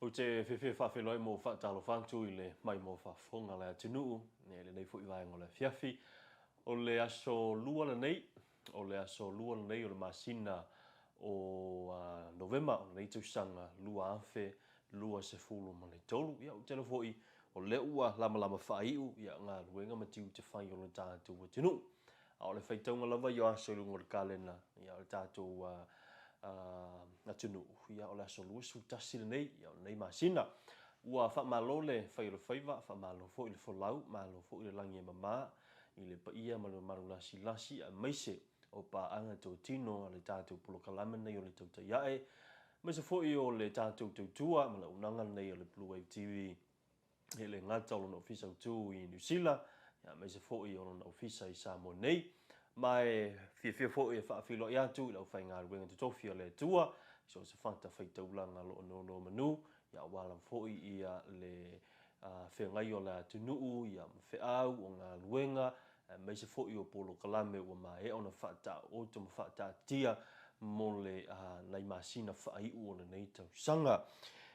Ou te fiafia faafeiloai ma ou faatalofa atu i le maimoa faafofoga a le atunuu i lenei foi vaega o le afiafi. O le aso Lua lenei, o le aso Lua lenei o le masina o Novema o lenei tausaga 2023. Ia, ou te iloa foi o lea ua lamalama faaiu galuega ma tiute fai o le tatou atunuu. A o le faitauga lava ia o aso i luga o le kalena o le tatou atunuu, ia o le aso 21 lenei o lenei masina. Ua faamalo le fai o le faiva, faamalo foi le folau, malo foi le lagi e mama i le paia ma le mamalu lasilasi aemaise o paaga totino a le tatou polokalame lenei o le Tautai Ae, aemaise foi o le tatou tautua ma le auaunaga lenei o le Blue Wave TV. E le gata o lona ofisa autu i Niu Sila, aemaise foi o lona ofisa i Samoa nei. Ma e fiafia foi e faafeiloai atu i le aufaigaluega totofi a le Atua, i so o se fatafaitaulaga o lo o nonomanu, aua lava foi le feagai o le atunuu, ma feau o galuega, aemaise foi o polokalame ua maea ona faataoto ma faataatia mo le nai masina faaiu o lenei tausaga.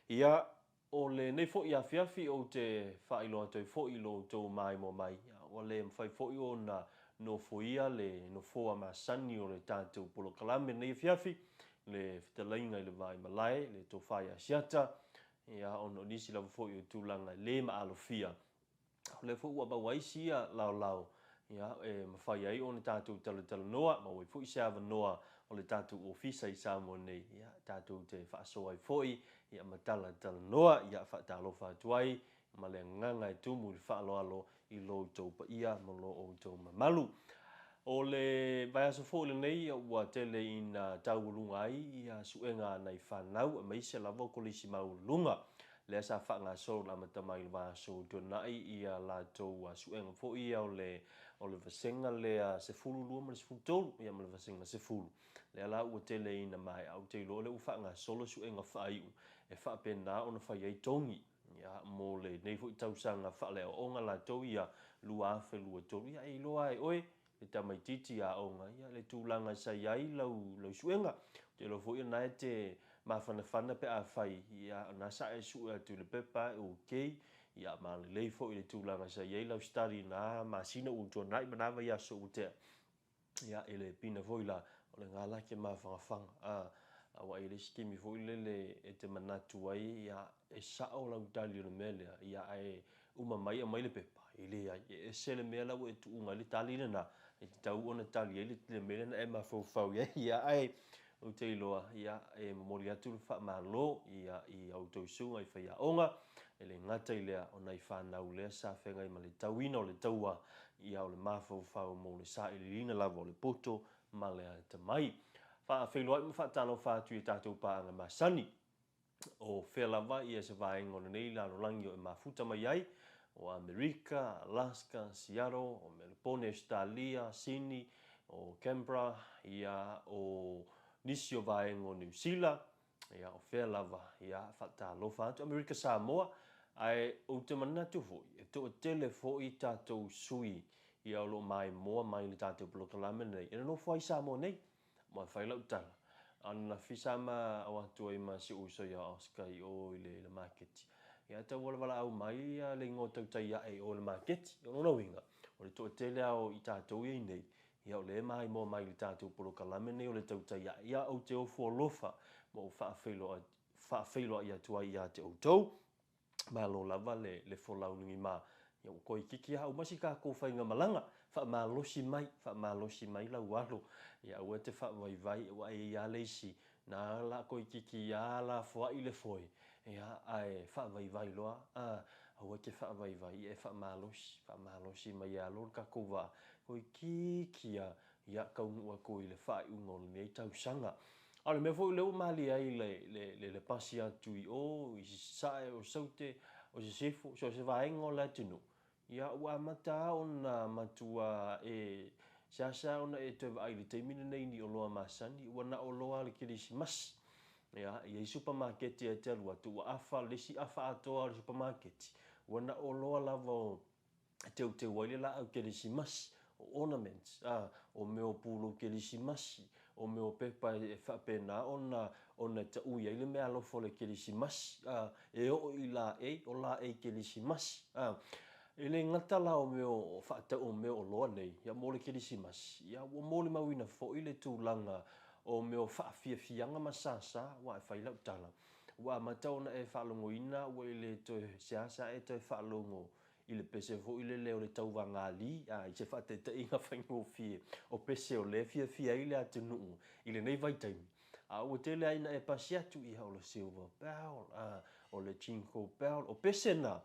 Ia, O lenei foi afiafi ou te faailoa atu ai foi i lo outou maimoa mai, ua le mafai foi ona nofoia le nofoa masani o le tatou polokalame lenei afiafi, le fetalaiga i le Vaimalae, le Tofa ia Asiata, ia ona o nisi lava foi o tulaga e le maalofia. O lea foi ua maua ai sia laolao e mafai ai ona tatou talatalanoa, maua ai foi se avanoa o le tatou ofisa i Samoa nei, tatou te faasoa ai foi ma talatalanoa. Ia faatalofa atu ai ma le agaga e tumu i le faaaloalo i lo outou paia ma lo outou mamalu. O le vaiaso foi lenei ua tele ina taualuga ai suega a nai fanau aemaise lava o kolisi maualuluga. Lea sa faagasolo le amata mai i le vaiaso ua tuanai ia latou suega foi ia o le o le vasega lea 12 ma le 13 ia ma le vasega 10. Lea la ua tele ina maea, ou te iloa o lea ua faagasolo suega faaiu e faapena ona fai ai togi ia mo lenei foi tausaga faaleaoaoga latou ia 2023. Ia e iloa lava e oe le tamaitiiti aoga ia le tulaga sa i ai lau lau suega. Ou te iloa foi o lena e te mafanafana pe afai ia o lena sa e sue atu i le pepa e okay ia ma lelei foi le tulaga sa i ai lau study i na masina ua tuanai ma na vaiaso ua tea. Ia e le pina foi la o lena la e te mafanafana a aua e i ai le isi taimi foi lele e te manatu ai ia e sao lau tali o le mea lea ia ae uma mai aumai le pepa, e leai, e ese le mea la ua e tuuina ai le tali lena, e tatau ona tali ai le mea lea na e mafaufau i ai. Ia, ae ou te iloa, ia, e momoli atu le faamalo, ia, i a outou susuga i faiaoga, e le gata i lea, o nai fanau lea sa feagai ma le tauina o le taua, ia, o le mafaufau mo le sailiiliina lava o le poto ma le atamai. Faafeiloai ma faatalofa atu i a tatou paaga masani. O fea lava ia se vaega o lenei lalolagi o e mafuta mai ai, o Amerika, Alaska, Seattle, o Melebone, Ausetalia, Sini, o Canberra, ia, o nisi o vaega o Niu Sila, ia, o fea lava, ia, faatalofa atu, Amerika Samoa, ae ou te manatu foi, e toatele foi tatou sui ia o lo o maimoa mai i le tatou polokalame lenei, e nonofo ai i Samoa nei. Ma fai lau tala, ananafi sa ma ao atu ai ma si ou uso ia Oscar i o i le maketi. Ia tau walawalaau mai ia le igoa tautai ae i o i le maketi. O lona uiga, o le toatele lava o i tatou ia i nei, ia o lea e maimoa mai i le tatou polokalame lenei o le tautai ae. Ia ou te ofo alofa ma ou faafeiloai atu ai ia te outou. Malo lava le folau lugima. Ia ua toeitiiti lava uma si tatou faigamalaga. Faamalosi mai, faamalosi mai lau alo. Ia aua e te faavaivai aua e i ai lava le isi na la toeitiiti lava lafoai le foe, ia ae faavaivai loa. A, aua e te faavaivai, ia e faamalosi, faamalosi mai e alo le tatou vaa. Toeitiiti lava Ia taunuu atu i le faaiuga o lenei tausaga. A o le mea foi lea ua malie ai le pasi atu i o i Sasae, o Saute, o Sisifo, so o se vaega o le atunuu, ia ua amata lava ona matua e seasea ona e toe vaai i le taimi lenei i ni oloa masani, ua na o loa le Kerisimasi. Ia, e i ai supamaketi e te alu atu, ua afa le isi afa atoa o le supamaketi, ua na o loa lava o e teuteu ai le laau kerisimasi, o ornaments, a, o mea o pulou kerisimasi, O mea o pepa e faapena ona ona taui ai le meaalofa o le Kerisimasi, a, e oo i laei, o laei Kerisimasi, a. E le gata la o mea o faatau o mea o oloa nei, ia mo le Kerisimasi, ia ua molimauina foi le tulaga o mea o faafiafiaga ma sasa, aua e fai lau tala, ua amata ona e faalogoina ua e le toe seasea e toe faalogo i le pese foi lele o le tauvagalī, a, i se faataitaiga faigofie o pese o lea e fiafia ai le atunuu i lenei vaitaimi, a ua tele lava ina e pasi atu, ia o le Silver Bell, a, o le Jingle Bell, o pese na,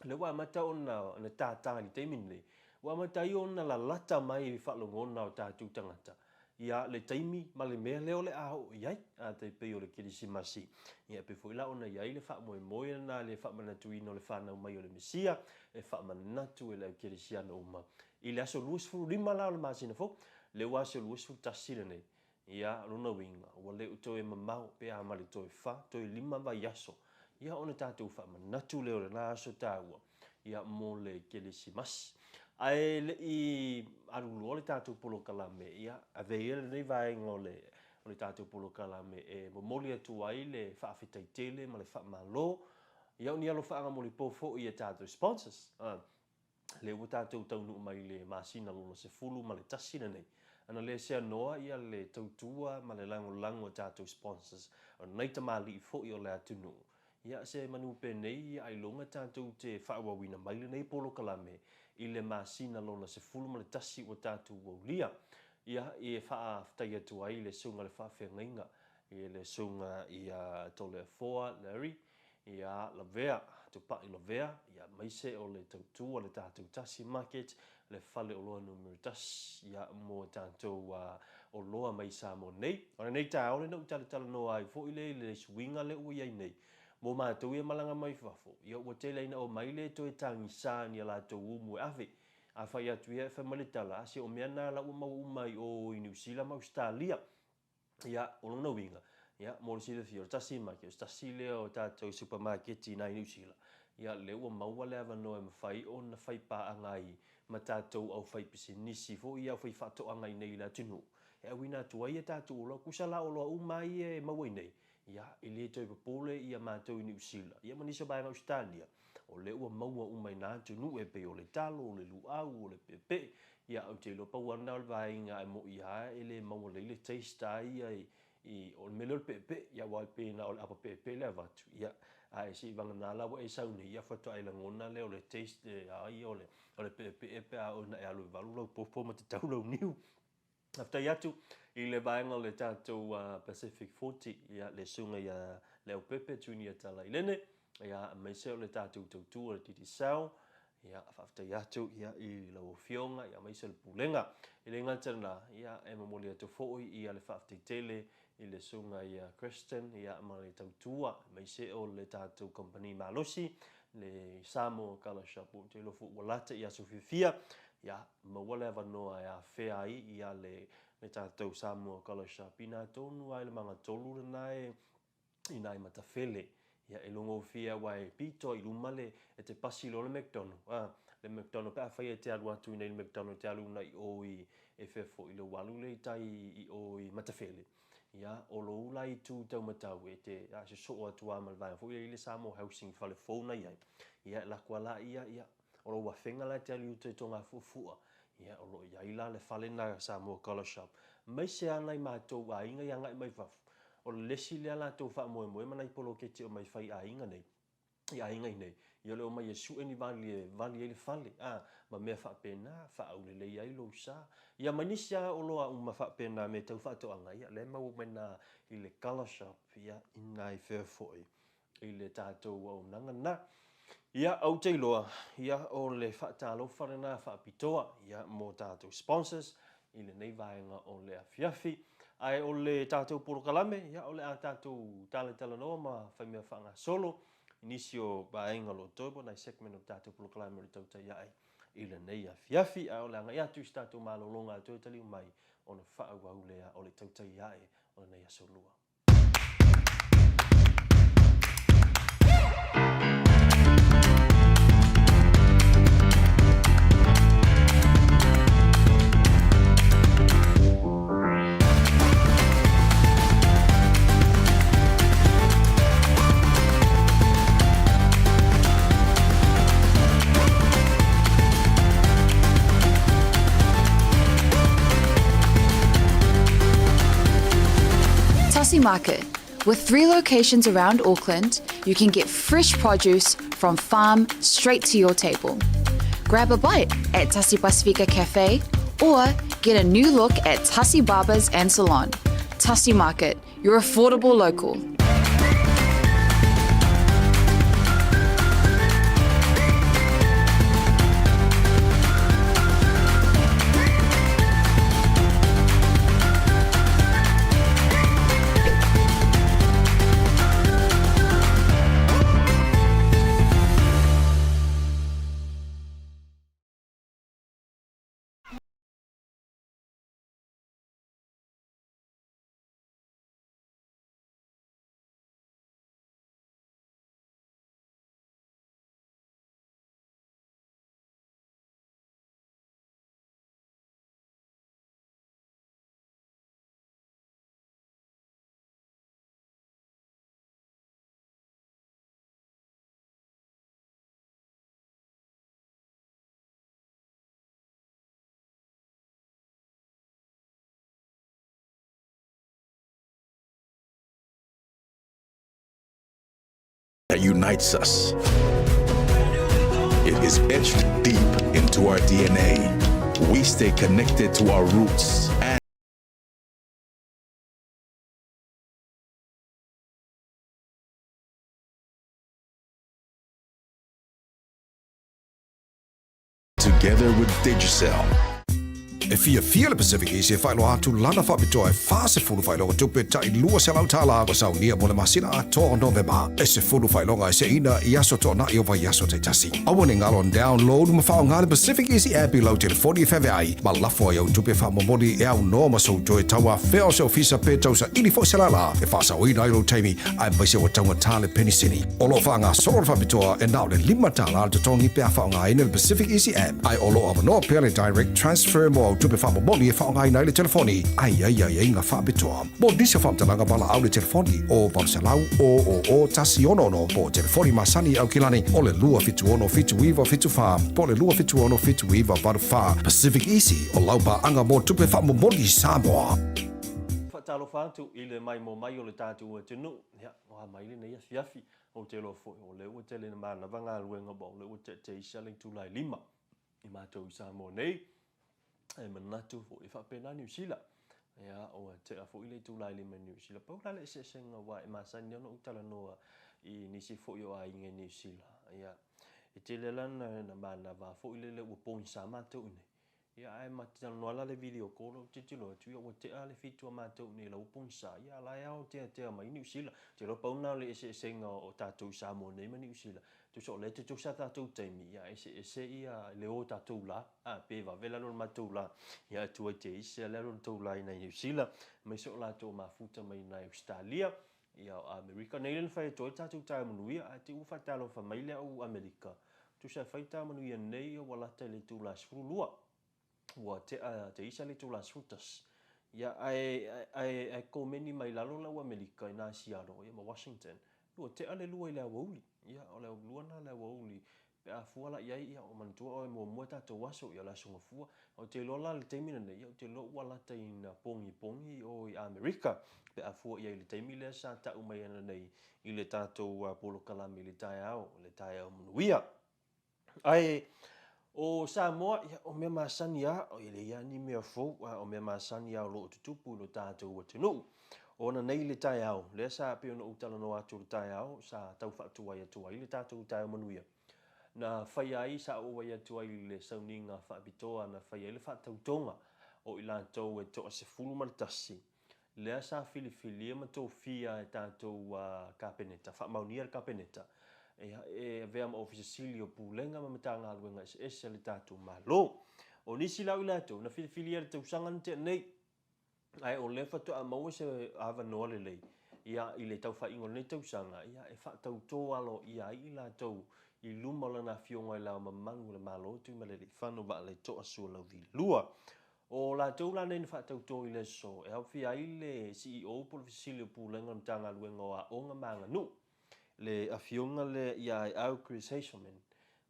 lea ua amata ona ona tātā i le taimi lenei, ua amata ai ona lalata mai i faalogona o tatou tagata, ia, le taimi ma le mea lea o le a oo i ai, a tai pei o le Kerisimasi. Ia, e pei foi la ona i ai le faamoemoe lena i le faamanatuina o le fanau mai o le Mesia, e faamanatu e le au kerisiano uma. I le aso 25 la o le masina fou, lea ua aso 21 lenei, Ia, o lona uiga, ua le o toe mamao pe a ma le toe fa, toe lima vaiaso, ia ona tatou faamanatu lea o lena aso taua, ia, mo le Kerisimasi. Ae le i alu loa le tatou polokalame, ia, ave ia lenei vaega o le, o le tatou polokalame e momoli atu ai le faafetai tele ma le faamalo, ia, o ni alofaaga molipo foi i a tatou sponsors. Lea ua tatou taunuu mai i le masina lona 11 lenei, ana le seanoa ia le tautua ma le lagolago a tatou sponsors, o nai tamalii foi o le atunuu, ia se manu penei ia ailoga tatou te faaauauina mai lenei polokalame i le masina lona 11 ua tatou aulia. Ia, e faafetai atu ai i le Susuga i le Faafeagaiga, i le Susuga ia Toleafoa Larry, Ia Lavea, Tupai Lavea, ia aemaise o le tautu a le tatou Tasi Market, le fale oloa numera tasi, ia mo tatou oloa mai Samoa nei. O lenei taeao lea na ou talatalanoa ai foi lea i le suiga lea ua i ai nei, mo matou ia malaga mai fafo, ia ua tele ai ina omai le toe tagisa ni a latou umu e ave. A fai atu ia e fai mai le tala, a se o mea na la ua maua uma i o i Niu Sila ma Ausetalia. Ia, o lona uiga, ia, mo le silafia, o le Tasi Market, o se tasi lea o tatou supamaketi i ina i Niu Sila, ia, lea ua maua le avanoa e mafai ona fai paaga ai ma tatou aufaipisinisi foi ia, aufaifaatoaga i inei i le atunuu, e auina atu ai a tatou oloa. Tusa la o oloa uma lava ia e maua i inei, ia, e le toe popole ia matou i Niu Sila, ia ma nisi o vaega o Ausetalia, O lea ua maua uma i nā atunuu e pei o le talo, o le luau, o le peepee. Ia, ou te iloa pau lava lena o le vaega e moni lava e le maua lelei le taste lava ia i, o le mea lea o le peepee. Ia aua e pei na o le apa peepee le avatu, ia, ae seivagana la ua e sau nei, ia faatoa e lagona lea o le taste lava ia o le peepee pe a oo ina e alu e valu lau popo ma tatau lau niu. Faafetai atu i le vaega o le tatou Pacific 40, ia, le susuga ia Leaupepe Junior Talailene, ia, aemaise o le tatou tautua o le Digicel, ia, faafetai atu ia, i lau Afioga, ia, aemaise o le Pulega. E le gata i lena, ia, e momoli atu foi ia le faafetai tele i le Susuga ia Kristen ia, ma le tautua, aemaise o le tatou kamupani malosi, le Samoa Colour Shop. Ou te iloa foi ua lata i aso fiafia, ia, maua le avanoa e afea ai ia le, le tatou Samoa Colour Shop. Inā tonu lava i le magatolu lena e, inā i Matafele. Ia, e logofie aua e pito i luma le, e te pasi loa le McDonald, a, le McDonald pe afai e te alu atu i inei i le McDonald e te alu agai i o i, e fea foi, i lou alu lea i tai i o i Matafele, ia, o lou la itu tau matau e te a sosoo atu lava ma le vaega foi lea i le Samoa Housing fale fou na i ai, ia, e lako lava laia, ia, o lou afega la e te alu i uta i Togafuafua, ia, o lo o i ai la le fale lena Samoa Colour Shop, aemaise lava nai matou aiga i agai mai fafo, o le isi lea latou faamoemoe ma nai poloketi e omai fai i aiga nei, i aiga i nei, ia o le omai e sue ni vali e vali ai le fale, a, ma mea faapena, faaulelei ai lou sa. Ia ma nisi lava oloa uma faapena, mea tau faatoaga, ia, lea e maua mai na i le Colour Shop, ia, i nai fea foi i le tatou auaunaga lena. Ia, ou te iloa, ia, o le faatalofa lena faapitoa, ia, mo tatou sponsors i lenei vaega o le afiafi. Ae o le tatou polokalame, ia, o le a tatou talatalanoa ma faimea faagasolo i nisi o vaega o lo o totoe po o nai segment o le tatou polokalame o le tautai ae i lenei afiafi. Ae o le agai atu i se tatou malologa e toe taliu mai ona faaauau lea o le tautai ae o lenei aso lua. Tasi Market. With three locations around Auckland, you can get fresh produce from farm straight to your table. Grab a bite at Tasi Pasifika Cafe or get a new look at Tasi Barbers and Salon. Tasi Market, your affordable local. That unites us. It is etched deep into our DNA. We stay connected to our roots and together with Digicel. E fiafia le Pacific Easy e faailoa atu lana faapitoa e 40 faailoga tupe tai $200 ua saunia mo le masina atoa o Novema. E 10 faailoga e seina i aso toanai o vaiaso taitasi. Aua ne galo download ma faaaoga le Pacific Easy app i lau telefoni e feaveai ma lafo ai au tupe faamomoli e aunoa ma sou toe tauafea o se ofisa pe tausaili foi se lala e faasaoina ai lou taimi aemaise ua taugata le penisini. O lo o faagasolo le faapitoa e na o le $5 le totogi pe a faaaogaina le Pacific Easy App, ae o lo o avanoa pea le Direct Transfer mo au tupe faamomoli e faaaogaina ai le telefoni ae i ai aiaiga faapitoa. Mo nisi o faamatalaga valaau le telefoni o 800 000 166 po o telefoni masani i Aukilani o le 276 7974 po o le 276 7984. Pacific Easy, o lau paaga mo tupe faamomoli i Samoa. Faatalofa atu i le maimoa mai o le tatou atunuu. Ia, ua mai lenei afiafi. Ou te iloa foi, o lea ua tele ina manava galuega ma o lea ua teteisa le itula e 5 i matou i Samoa nei. E manatu foi, e faapena Niu Sila. Ia, ua tea foi le itula e 5 i Niu Sila. Pau la le eseesega aua e masani ona ou talanoa i nisi foi o aiga i Niu Sila. Ia, e tele la na manava foi lele ua pogisa matou i inei. Ia ae ma te talanoa la le video call ou te tilotilo atu ia ua tea le fitu a matou nei lau pogisa ia la e aoteatea mai Niu Sila. Ou te iloa pau lena o le eseesega o tatou i Samoa nei ma Niu Sila. Tusa o lea e tutusa tatou taimi ia eseese ia le o tatou la a pe vave le alu o le matou la ia e tuai te isi le alu o le tou la i nai Niu Sila aemaise o latou mafuta mai nai Ausetalia ia o Amerika nei lea na fai atu ai le tatou taeao manuia ae te i ua faatalofa mai le au Amerika Tusa e fai ta manuia nei ua lata i le itula 12. Ua tea te isa le itula 11. Ia, ae, ae, ae komeni mai lalo lau Amerika i nā Seattle, ia ma Washington. Ua tea le lua i le aoauli. Ia, o le lua na le aoauli. Pe a fua la i ai, ia, o manatua oe muamua e tatou aso, ia o le aso Gafua. Ou te iloa la le taimi lenei, ia, ou te iloa ua lata i na pogipogi i o i Amerika. Pe a fua i ai i le taimi lea sa tau mai ana nei i le tatou polokalame i le taeao, le taeao manuia. Ae o Samoa, ia, o mea masani lava, e leai lava ni mea fou, a o mea masani lava o lo o tutupu i lo tatou atunuu. Ona nei le taeao, lea sa pei ona ou talanoa atu i le taeao, sa tau faatuai atu ai le tatou taeao manuia. Na faia ai, sa ou auai atu ai i le sauniga faapitoa na faia ai le faatautoga o i latou e toa-11 Lea sa filifilia ma tofia e tatou Kapeneta, faamaonia le Kapeneta, e avea ma Ofisa Sili o Pulega ma Matagaluega eseese a le tatou Malo. O nisi la o i latou, na filifilia i le tausaga na tea nei, ae o lea faatoa maua se avanoa lelei ia, i le taufaaiga o lenei tausaga ia, e faatautō aloaia ai i latou i luma o Lana Afioga i Le Ao Mamalu o le Malo, Tuimalealiifano Vaaletoa Sualauvi II. O latou la nei na faatautō i le aso e aofia ai le CEO po o le Fesili o Pulega o le Matagaluega o Aoga ma Aganuu, le Afioga lea ia Aeau Chris Hazelman.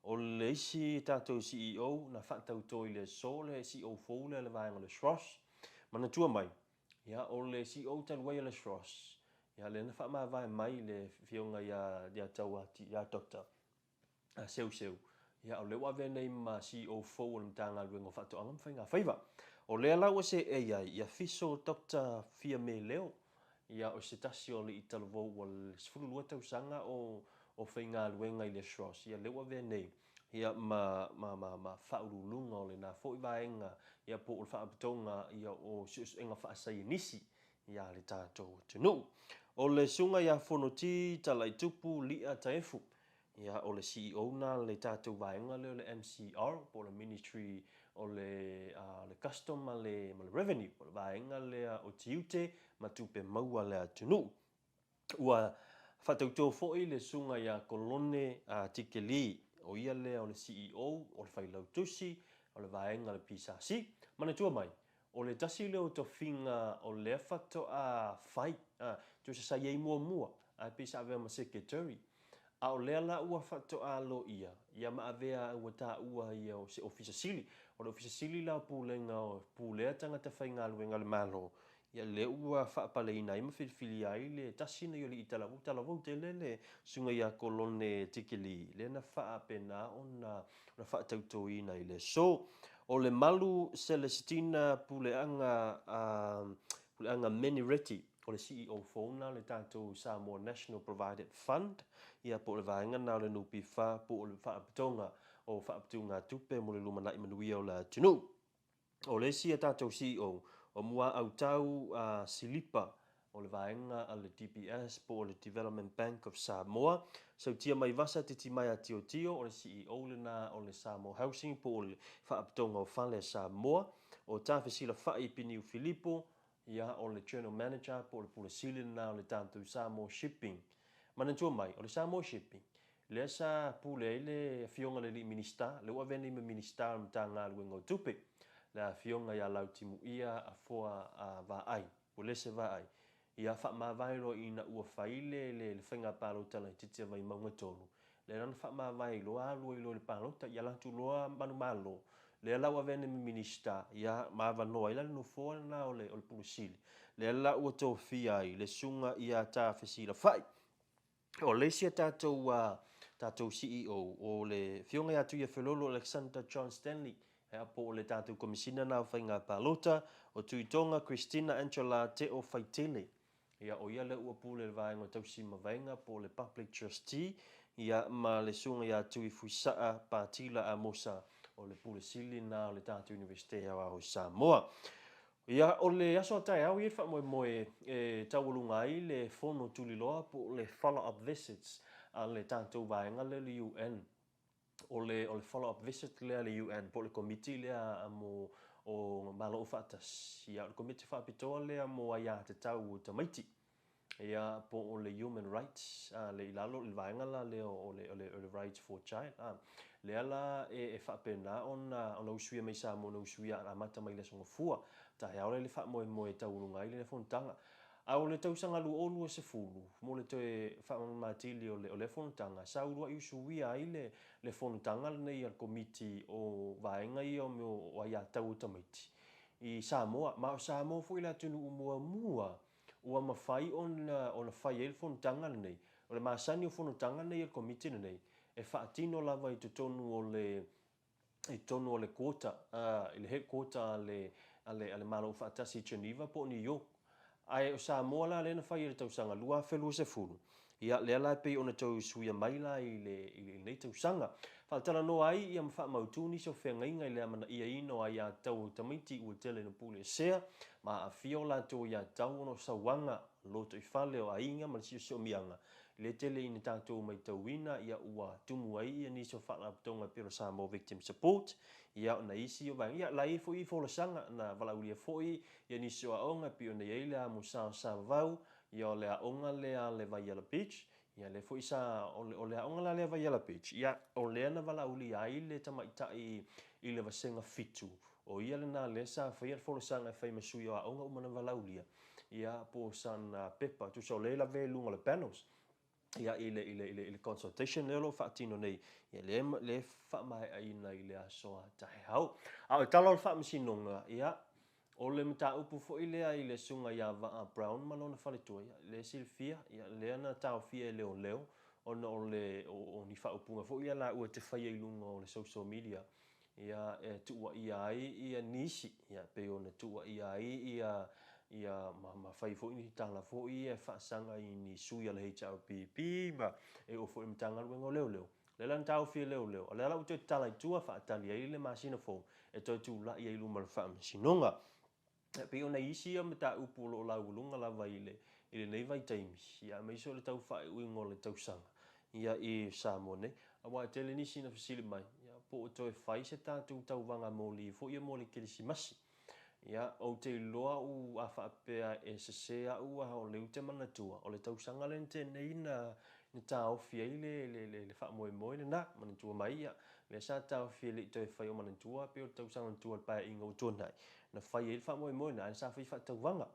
O le isi tatou CEO na faatautō i le aso o le CEO fou lea o le vaega o le SROS. Manatua mai, ia, o le CEO talu ai o le SROS, Ia, lea na faamavae mai le Afioga ia, ia Tauati, ia Doctor Seuseu, ia, o lea ua avea nei ma CEO fou o le Matagaluega o Faatoaga ma Faigafaiva. O lea la ua seei ai ia Fiso Doctor Fiame Leo, ia, o se tasi o alii talavou ua 12 tausaga o, o faigaluega i le SROS, ia, lea ua avea nei ia, ma, ma, ma, ma faauluuluga o lena foi vaega, ia, po o le Faalapotopotoga ia, o Suesuega Faasaienisi ia le tatou atunuu. O le Susuga ia Fonoti Talaitupu Lia Taefu, ia o le CEO na le tatou vaega lea o le MCR po o le Ministry o le, uh, le Custom ma le, ma le Revenue, o le vaega lea o tiute ma tupe maua a le atunuu. Ua faatauto foi le Susuga ia Kolone uh, Tikeli, o ia lea o le CEO o le Failautusi o le vaega o le PSC. Manatua mai, O le tasi lea o tofiga o lea faatoa fai, a, tusa sa i ai muamua, ae pei sa avea ma secretary. A o lea la ua faatoa aloaia, ia ma avea ua taua ia o se Ofisa Sili. O le Ofisa Sili la o Pulega o pulea tagata faigaluega a le Malo, ia lea ua faapaleina ai ma filifilia ai le tasi nei o alii talavou, talavou tele le Susuga ia Kolone Tikili, lea na faapena ona na faatautoina i le aso. O le malu Celestina Puleaga Puleaga Menireti, o le CEO fou lena o le tatou Samoa National Provident Fund, ia po o le vaega lena o le NPF po o le Faalapotopotoga o Faaputugatupe mo le Lumanai Manuia o le Atunuu. O le isi a tatou CEO, o Muaautau Silipa o le vaega a le DBS po o le Development Bank of Samoa. Sautia Maivasa Titimaea Tiotio, o le CEO lena o le Samoa Housing po o le Faalapotopotoga o Fale a Samoa. O Tafesilafai Piniu Filipo, ia, o le General Manager po o le Pule Sili lena o le tatou Samoa Shipping. Manatua mai, o le Samoa Shipping, lea sa pule ai le Afioga i le Alii Minisita, lea ua avea nei ma Minisita o le Matagaluega o Tupe, le Afioga ia Lautimuia Afoa Vaai, Uelese Vaai, ia faamavae loa ina ua fai le le faiga palota laitiiti a Vaimauga 3, lea la na faamavae ai loa alu ai loa i le palota, ia alu atu loa manumalo, lea la ua avea nei ma Minisita, ia ma avanoa ai la le nofoa lena o le o le Pule Sili, lea la ua tofia ai le Susuga ia Tafesilafai. O le isi a tatou, tatou CEO, o le Afioga ia Tuiafelolo Alexander John Stanley, ea, po o le tatou Komesina lena o Faiga Palota, o Tuitoga Christina Angela Teo Faitele, ia, o ia lea ua pule i le Vaega o Tausi ma Vaega, po o le Public Trustee, ia, ma le Susuga ia Tuifuisaa Patila Amosa, o le Pule Sili lena o le tatou Iunivesite Aoao o Samoa. Ia, o le aso a taeao ia le faamoemoe e taualuga ai le fono tuliloa po o le follow up visits a le tatou vaega lea o le UN. O le, o le follow up visit lea a le UN po o le komiti lea mo o Malo Aufaatasi. Ia, o le komiti faapitoa lea mo aiatatau o tamaiti. Ia, po o le human rights, a, le i lalo i le vaega la lea o le, o le, o le rights for child, a, lea la e, e faapena ona, ona usuia mai Samoa, na usuia amata mai le Aso Gafua, taeao lea le faamoemoe e taualuga ai le fonotaga. A o le tausaga 2020, mo le toe faamalamalama atili o le, o lea fonotaga, sa uluai usuia ai le, le fonotaga lenei a le Komiti o vaega ia o mea o aiatatau o tamaiti i Samoa. Ma o Samoa foi le atunuu muamua Ua mafai ona ona fai ai le fonotaga lenei. O le masani o fonotaga nei a le Komiti lenei, e faatino lava i totonu o le i totonu o le quota, i le headquarter a le a le a le Malo Aufaatasi i Geneva po o New York. Ae o Samoa la lea na fai i le tausaga 2020, Ia, lea la e pei ona toe usuia mai la i le, i lenei tausaga. Faatalanoa ai ia ma faamautu nisi o feagaiga i le amanaiaina o aiatatau o tamaiti ua tele ina puleesea ma aafia o latou aiatatau ona o sauaga, lotoifale o aiga ma le siosiomiaga. Le tele ina tatou maitauina ia ua tumu ai ia nisi o faalapotopotoga e pei o le Samoa Victim Support, ia ona isi o vaega, ia la i ai foi folasaga na valaaulia foi ia nisi o aoga e pei ona i ai le Amosa o Savavau, Ia o le aoga lea a le Vaiala Beach, ia lea foi sa, o le, o le aoga la lea Vaiala Beach, ia o lea na valaaulia ai le tamaitai i le vasega fitu, o ia lena lea sa faia le folasaga e fai ma sui o aoga uma na valaaulia, ia po o sana pepa, tusa o lea e lavea i luga o le panels, ia i le, i le, i le, i le consultation lea o lo o faatino nei, ia lea, lea e faamaeaina i le aso a taeao. A o le tala o le faamasinoga, ia, O le mataupu foi lea i le Susuga ia Vaa Brown ma lona faletua, ia, lea e silafia, ia, lea na taofia e leoleo ona o le, o, o ni faaupuga foi ia laua e te faia i luga o le social media, ia, e tuuaia ai ia nisi, ia, pei ona tuuaia ai ia, ia, ma, ma fai foi ni tala foi ia e faasaga i ni sui a le HRPP ma e oo foi i le Matagaluega o Leoleo. Lea la na taofi e leoleo, a o lea la ua toe tatala i tua faatali ai le masina fou e toe tulai ai i luma o le Faamasinoga. E pei o nai isi ia mataupu o lo o laualuga lava i le i lenei vaitaimi, ia aemaise o le tau faaiuiuga o le tausaga ia i Samoa nei. Aua e tele nisi na fesili mai, ia po o toe fai se tatou tauvaga moli foi ia mo le Kerisimasi. Ia, ou te iloa au a faapea e sese au a o lea ou te manatua, o le tausaga lea na tea nei na na taofi ai le, le, le, le faamoemoe lena. Manatua mai, ia, lea sa taofi e le i toe fai o manatua pei o le tausaga na tua i le Paeaiga ua tuanai, na fai ai le faamoemoe lena, ae sa fai faatauvaga.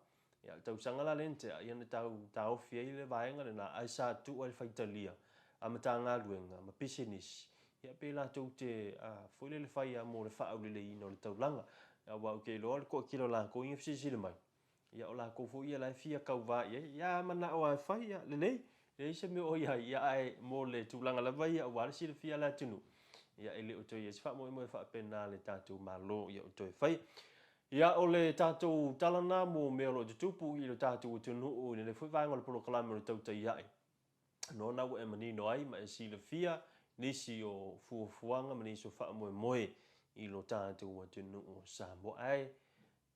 Ia, o le tausaga la lea na tea, ia na tau taofi ai le vaega lena, ae sa tuu ai le faitalia a Matagaluega ma pisinisi, ia pe latou te foi lele fai lava mo le faaauleleiina o le taulaga. Aua ou te iloa o le toatele o latou ia e fesilisili mai, ia o latou foi ia la e fia tauva i ai, ia a manao lava e fai, ia lelei, leai se mea o i ai, ia ae mo le tulaga lava ia aua le silafia a le atunuu, ia e le o toe i ai se faamoemoe faapena a le tatou Malo ia o toe faia. Ia, o le tatou tala lena mo mea o lo o tutupu i lo tatou atunuu i lenei foi vaega o le polokalame o le Tautai Ae. Nona ua e manino ai ma e silafia nisi o fuafuaga ma nisi o faamoemoe i lo tatou atunuu o Samoa. Ae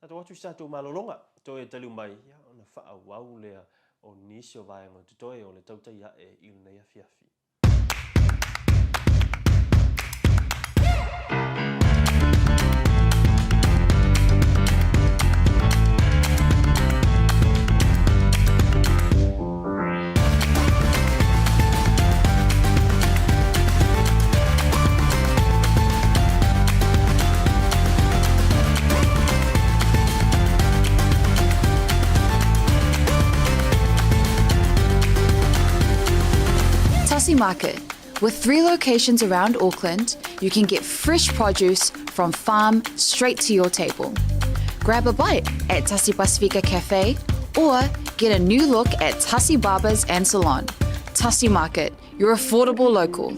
tatou atu i se tatou malologa, toe taliu mai ia, ona faaauau lea o nisi o vaega o totoe o le Tautai Ae i lenei afiafi. Tassie Market. With three locations around Auckland, you can get fresh produce from farm straight to your table. Grab a bite at Tassie Pasifika Cafe or get a new look at Tassie Barbers and Salon. Tassie Market, your affordable local.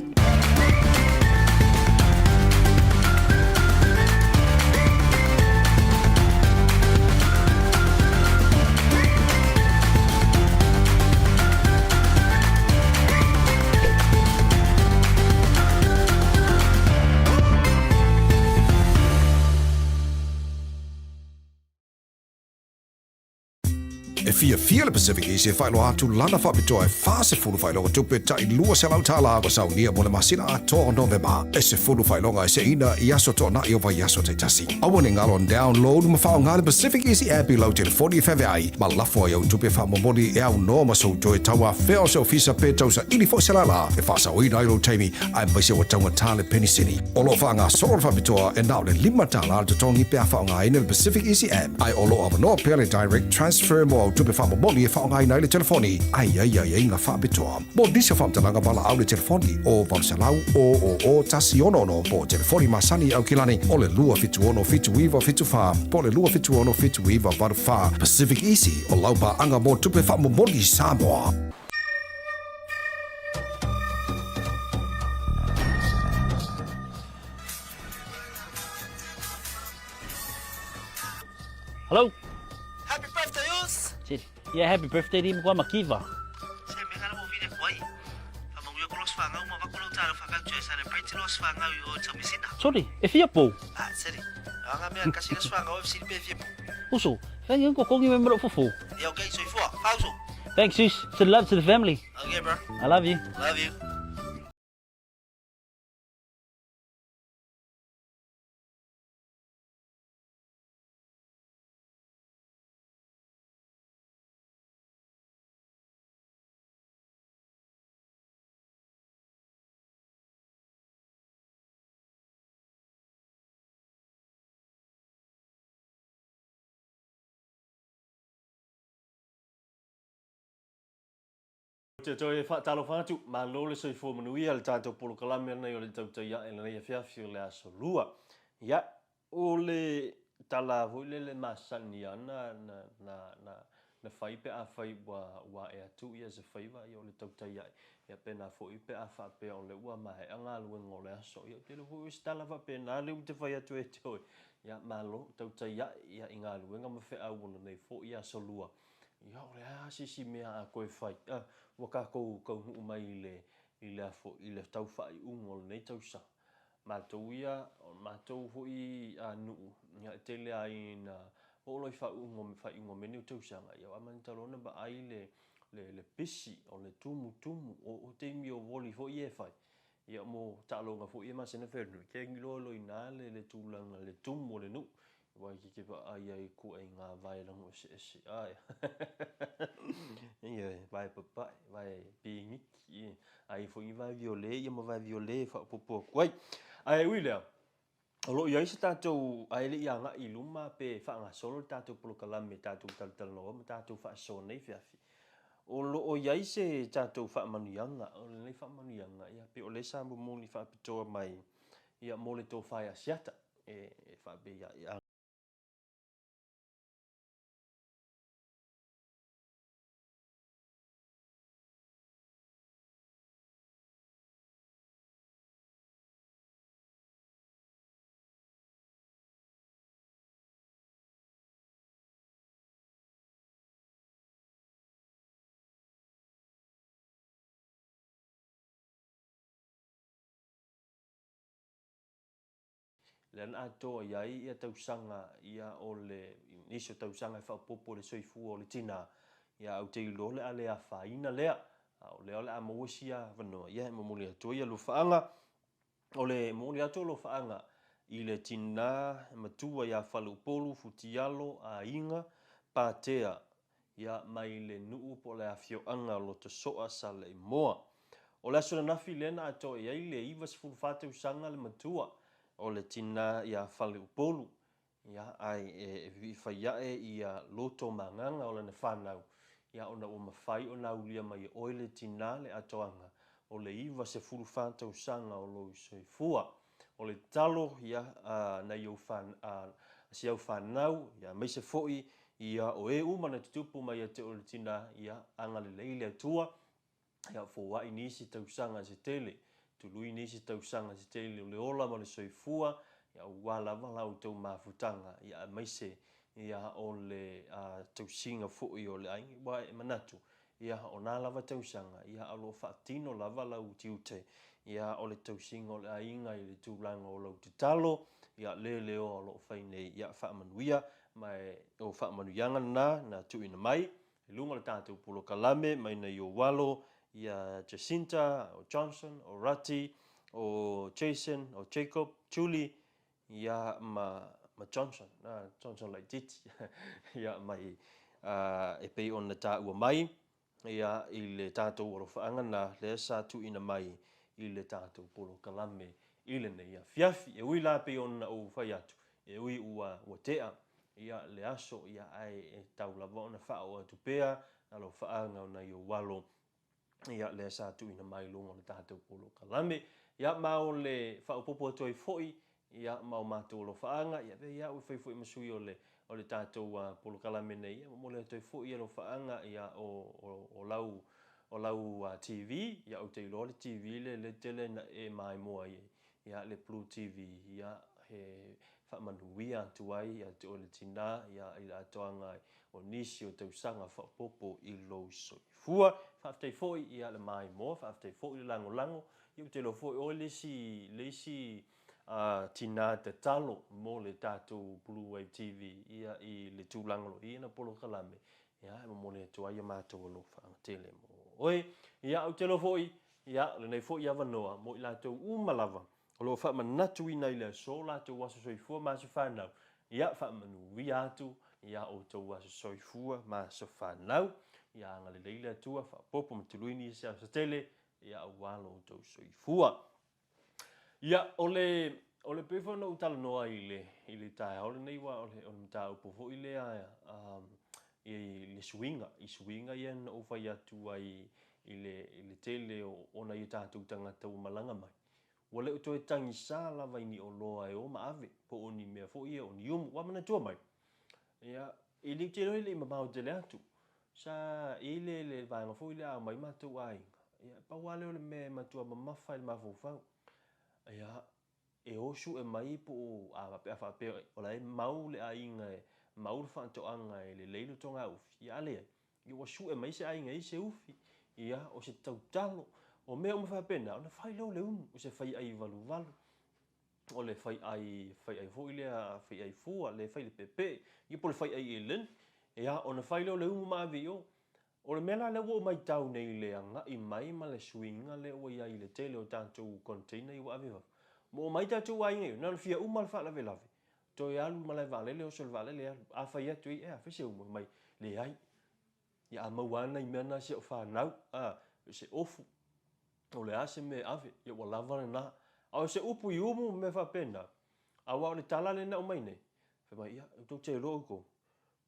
E fiafia le Pacific East e faailoa atu lana faapitoa e 40 faailoga tupe tai $200 ua saunia mo le masina atoa o Novema. E 10 faailoga e seina i aso toanai o vaiaso taitasi. Aua ne galo download ma faaaoga le Pacific Easy app i lau telefoni e feaveai ma lafo ai au tupe faamomoli e aunoa ma sou toe tauafea o se ofisa pe tausaili foi se lala e faasaoina ai lou taimi aemaise ua taugata le penisini. O lo o faagasolo le faapitoa e na o le $5 le totogi pe a faaaogaina le Pacific Easy App, ae o lo o avanoa pea le Direct Transfer mo au tupe faamomoli e faaaogaina ai le telefoni ae i ai aiaiga faapitoa. Mo nisi o faamatalaga valaau le telefoni o 800 000 166 po o telefoni masani Aukilani o le 276 7974 po o le 276 7984. Pacific Easy o lau paaga mo tupe faamomoli Samoa. Hello. Happy birthday, Us! Said, yeah, happy birthday to kwa makiva. Se me ngala mo vile kwai. Fa mangu ko los fanga uma va ko lo talo fa ka tue celebrate los fanga o tamisina. Sorry, e fia pou. Ah, seri. Anga me kasi los fanga o fsi pe fia pou. Uso, thank you ko kongi me mro fufu. Yeah, okay, so ifua. Pauso. Thanks, sis. Send love to the family. Okay, bro. I love you. Love you. Ou te toe faatalofa atu, malo le soifua manuia i le tatou polokalame lenei o le Tautai Ae i lenei afiafi o le Aso Lua. Ia, o le tala foi lele masani lava na, na, na, na, na fai pe afai ua, ua ae atu ia se faiva, ia o le tautai ae. Ia pena foi pe a faapea o lea ua maea galuega o le aso, ia ou te iloa foi o se tala faapena lea ou te fai atu ia te oe. Ia malo, tautai ae ia i galuega ma feau o lenei foi aso lua. Ia o le a se isi mea a toe fai? A, ua tatou taunuu mai i le, i le a foi, i le tau faaiuga o lenei tausaga. Matou ia, o le matou foi nuu, ia e tele lava ina oo loa i faaiuga, faaiuga o mea nei o tausaga, ia ua amata loa ona vaai le, le, le pisi o le tumutumu, o, o taimi o voli foi ia e fai, ia mo taaloga foi ia e masani ona fai a le nuu, e te iloa loa i ina le, le tulaga, le tumu o le nuu, aua e te te vaai ai i ituaiga vae lago eseese, ae ioe, vae papae, vae piniki, a i ai foi ni vae viole ia ma vae viole e faaopoopo atu ai. Ae ui i lea, o lo o i ai se tatou, ae le i agai i luma pe faagasolo le tatou polokalame tatou talatalanoa ma tatou faasoa nei afiafi, o lo o i ai se tatou faamanuiaga, o lenei faamanuiaga, ia pei o lea sa momoli faapitoa mai ia mo le tofa ia Asiata e faapea ia Lea na atoa i ai ia tausaga ia o le nisi o tausaga e faaopoopo i le soifua o le tina, ia ae ou te iloa o le a le afaina lea, a o lea o le a maua isi avanoa, ia e momoli atu ai ia alofaaga. O le momoli atu o alofaaga i le tina matua ia Faleupolu Futialo Aiga Patea Ia, mai le nuu po o le afioaga o Lotosoa Saleimoa. O le aso ananafi lea na atoa i ai le 94 tausaga le matua o le tina ia Faleupolu, ia, ae e vivii fai ae ia loto ma agaga o lana fanau, ia, ona ua mafai ona aulia mai e oe le tina le atoaga o le 94 tausaga o lou soifua. O le tatalo ia a nai ou a si au fanau, ia, aemaise foi ia o e uma na tutupu mai ia te oe le tina, ia, agalelei le Atua, ia foai nisi tausaga se tele, tului nisi tausaga se tele o le ola ma le soifua, ia aua lava la outou mafutaga, ia aemaise ia o le tausiga foi o le aiga, aua e manatu, Ia, o nā lava tausaga, ia, a o lo o faatino lava lau tiute, ia, o le tausiga o le aiga i le tulaga o lau tatalo, ia, leleoa o lo o fai nei, ia, faamanuia, ma e, o faamanuiaga lena na tuuina mai i luga o le tatou polokalame mai nai ou alo, ia, Jacinta, o Johnson, o Rati, o Jason, o Jacob, Julie, Ia ma ma Johnson, a Johnson laitiiti, ia mai e pei ona taua mai ia i le tatou alofaaga na lea sa tuuina mai i le tatou polokalame i lenei afiafi. E ui la pei ona ou fai atu, e ui ua ua tea ia le aso, ia ae e tatau lava ona faaoo atu pea alofaaga o nai ou alo ia lea sa tuuina mai i luga o le tatou polokalame. Ia ma o le faaopoopo atu ai foi ia ma o matou alofaaga, ia avea ia au e fai foi ma sui o le o le tatou polokalame nei, ia momoli atu ai foi alofaaga ia o o o lau o lau TV, ia ou te iloa le TV lea lea tele na e maimoa ai Ia, le Blue TV, ia, he faamanuia atu ai ia te oe le tina, ia, i le atoaga o nisi o tausaga faaopoopo i lou soifua. Faafetai foi, ia, le maimoa, faafetai foi le lagolago. Ia, ou te iloa foi oe le isi, le isi tina tatalo mo le tatou Blue Wave TV, ia, i le tulaga o lo o i ai ana polokalame, ia, e momoli atu ai o matou alofa tele mo oe. Ia, ou te iloa foi, Ia, o lenei foi avanoa mo i latou uma lava o lo o faamanatuina i le aso o latou aso soifua ma aso fanau, ia faamanuia atu ia outou aso soifua ma aso fanau. Ia agalelei le Atua, faaopoopo ma tului nisi aso tele, ia aua lo outou soifua. Ia, o le, o le pei foi ona ou talanoa i le, i le taeao lenei, aua o le, o le mataupu foi lea um, i le suiga, i suiga ia na ou fai atu ai i le, i le tele o, o nai o tatou tagata ua malaga mai. Ua le o toe tagisa lava i ni oloa e o ma ave, po o ni mea foi ia o ni umu. Ua manatua mai, ia, e le, ou te iloa e le i mamao tele atu. Sa i ai le, le vaega foi lea a omai matou aiga, ia, pau lava lea o le mea e matua mamafa i le mafaufau. Ia, e o sue mai po o a, pe a faapea o la e mau le aiga e mau le faatoaga e lelei le togaufi, ia a leai, ia ua sue mai se aiga e i ai se ufi, ia, o se tautalo, o mea uma faapena, ona fai lea o le unu, o se faiai valuvalu, o le faiai, faiai foi lea, faiai fua, le fai le peepee, ia po o le faiai eleni, ia, ona fai lea o le umu ma ave i o. O le mea la lea ua ou matau nei i le agai mai ma le suiga lea ua i ai i le tele o tatou container ia ua ave i fafo, ua omai tatou aiga i o, na ona fia uma le faalavelave, toe alu i le malae vaalele, oso i le vaalele alu. A fai atu ai, ea, fai se umu, fai mai, leai. Ia a maua lava nai mea na si au fanau, a, o se ofu, o le a se mea e ave, ia ua lava lena. A o se upu i umu ma mea faapena, aua o le tala lea na aumai nei, fai mai, ia, tou te iloa outou,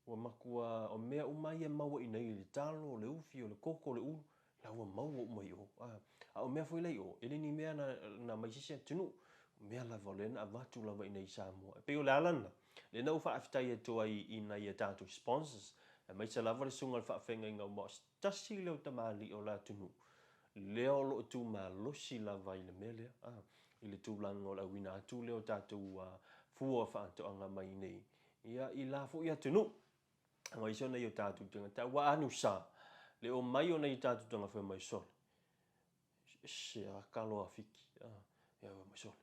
Ua matua, o mea uma ia e maua i inei i le talo, o le ufi, o le koko, o le ulu, la ua maua uma i o. A, a o mea foi la i o, e le ni mea na, na mai se isi atunuu, o mea lava o lea na avatu lava i inei i Samoa. E pei o le ala lena, lea na ou faafetai atu ai i nai a tatou sponsors, aemaise lava le susuga i le faafeagaiga aua o se tasi lea o tamalii o le atunuu, lea o lo o tu malosi lava i le mea lea, a, i le tulaga o le auina atu lea o tatou fua faatoaga mai i inei Ia, i la foi atunuu, aemaise o nai o tatou tagata, aua a nusa, le omai o nai o tatou tagata fai mai, sole, se a kalo a fiki, a, ia fai mai, sole,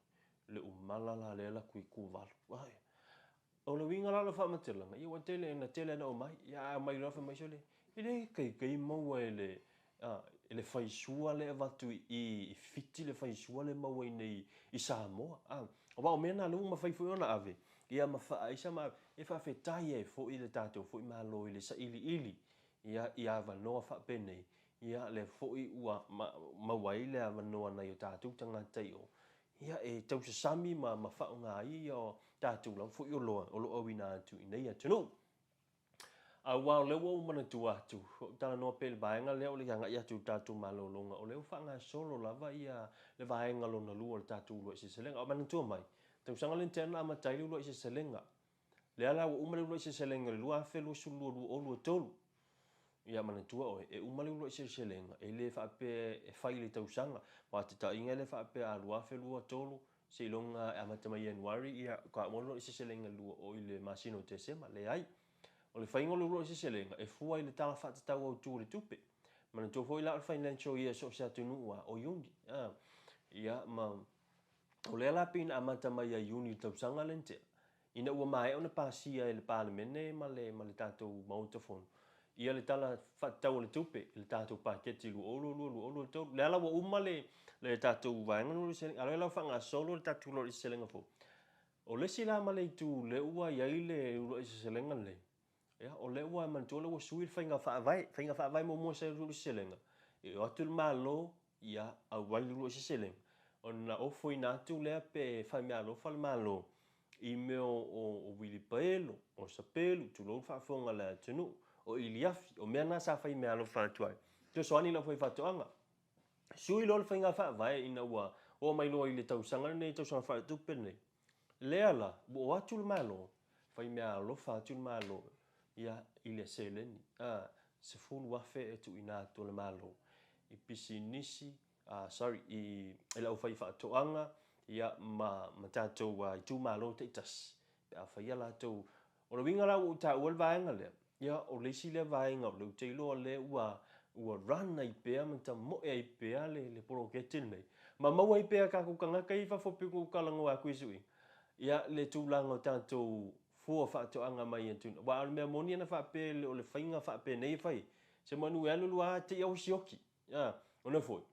le umala la lea la kui kuvalu, a, ia. O le uiga la o le faamatalaga, ia ua tele, na tele na omai, ia a omai loa fai mai, sole, e le kaikai maua e le, a, e le faisua lea e avatu i i i Fiti le faisua lea e maua iinei i Samoa. A, aua o mea na lea ua mafai foi ona ave, ia ma faaisa ma ave, e faafetai ai foi le tatou foi Malo i le sailiili ia i avanoa faapenei, ia lea foi ua maua ai le avanoa nai o tatou tagata i o, ia e tausasami ma ma faaaoga ai ia tatou lava foi oloa o lo o auina atu i nei atunuu. Aua o lea ua ou manatua atu, ua ou talanoa pea i le vaega lea o le agai atu i le tatou malologa, o lea ua faagasolo lava ia le vaega lona lua o le tatou uluai seleselega. A o manatua mai, tausaga lea na tea na amata ai le uluai seleselega. Lea la ua uma le uluai seleselega i le 2022, 2023. Ia manatua oe, e uma le uluai seleselega, e le faapea e fai i le tausaga. Faataitaiga e le faapea a 2023, Seiloga e amata mai Ianuari, ia, ka uma loa i seselega lua o i le masina o Tesema. Leai. O le faiga o le uluai seselega, e fua i le Tala Faatatau Autu o le Tupe. Manatua foi la o le financial year so o se atunuu a, o Iuni. A, ia, ma, o lea la pei na amata mai ia Iuni i le tausaga lea na tea, Ina ua maea ona pasia e le Palemene ma le ma le tatou Maota Fono ia le Tala Faatatau o le Tupe i le tatou Paketi 2022, 2023, lea la ua uma le le tatou vaega lea o le selega, a o lea la ua faagasolo le tatou uluai seleselega fou. O le isi la ma le itu lea ua i ai le uluai seleselega lenei, ia, o lea ua manatua o lea ua sui le faiga faavae. Faiga faavae muamua sa i ai le uluai seleselega, e o atu le Malo, ia, auai le uluai seleselega, ona ofoina atu lea pe faimeaalofa le Malo i mea o uilipaelo, o sapelu, tulou le faafofoga a le atunuu, o iliafi, o mea na sa faimeaalofa atu ai. Fesoasoani i le aufaifaatoaga. Sui loa le faiga faavae ina ua oo mai loa i le tausaga lenei, tausaga faaletupe lenei. Lea la, ua oo atu le Malo, faimeaalofa atu le Malo ia i le seleni, a, 10,000 e tuuina atu e le Malo i pisinisi, sorry, i le aufaifaatoaga, ia, ma, ma tatou itumalo taitasi, pe a fai a latou. O le uiga la ua ou taua le vaega lea, ia, o le isi lea vaega o lea ou te iloa lea ua, ua run ai pea ma tamoe ai pea le, le poloketi lenei, ma maua ai pea e tatou tagata ia i fafo pei ona ou talanoa atu i suiga, ia, le tulaga o tatou fua faatoaga mai atunuu. Aua o le mea moni ana faapea e le o le faiga faapenei e fai ai, semanu e alu alu lava te i ua sioki. Ia, ona foi,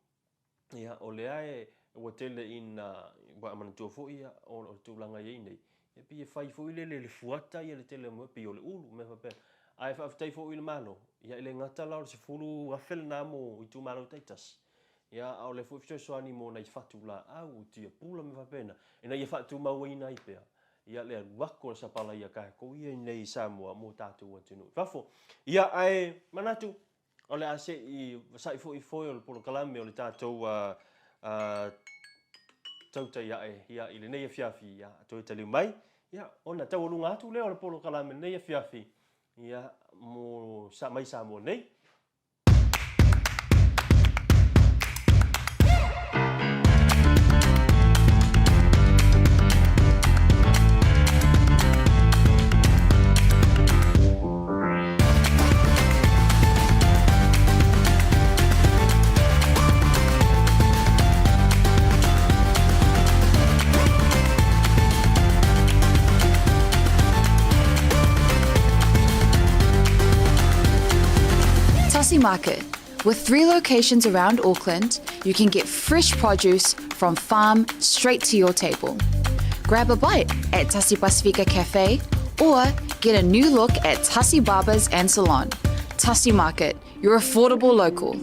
ia, o lea e, ua tele ina, ua manatua foi ia, o le tulaga e i ai nei, e pei e fai foi lele i le fuata ia le tele o mea, pei o le ulu, mea faapena. Ae faafetai foi i le Malo, ia e le gata la o le 10,000 lena mo itumalo taitasi, ia, a o lea foi fesoasoani mo nai fatu laau, o tiapula, mea faapena, ina ia faatumauina ai pea ia le alu atu o le sapalai a tatou ia i inei i Samoa mo tatou atunuu i fafo. Ia, ae manatu, O le a se i vasai foi foe o le polokalame o le tatou tautai ae ia i lenei afiafi ia toe taliu mai ia ona taualuga atu lea o le polokalame i lenei afiafi ia mo sa mai Samoa nei. Tasi Market. With three locations around Auckland, you can get fresh produce from farm straight to your table. Grab a bite at Tasi Pasifika Cafe or get a new look at Tasi Barbers and Salon. Tasi Market, your affordable local.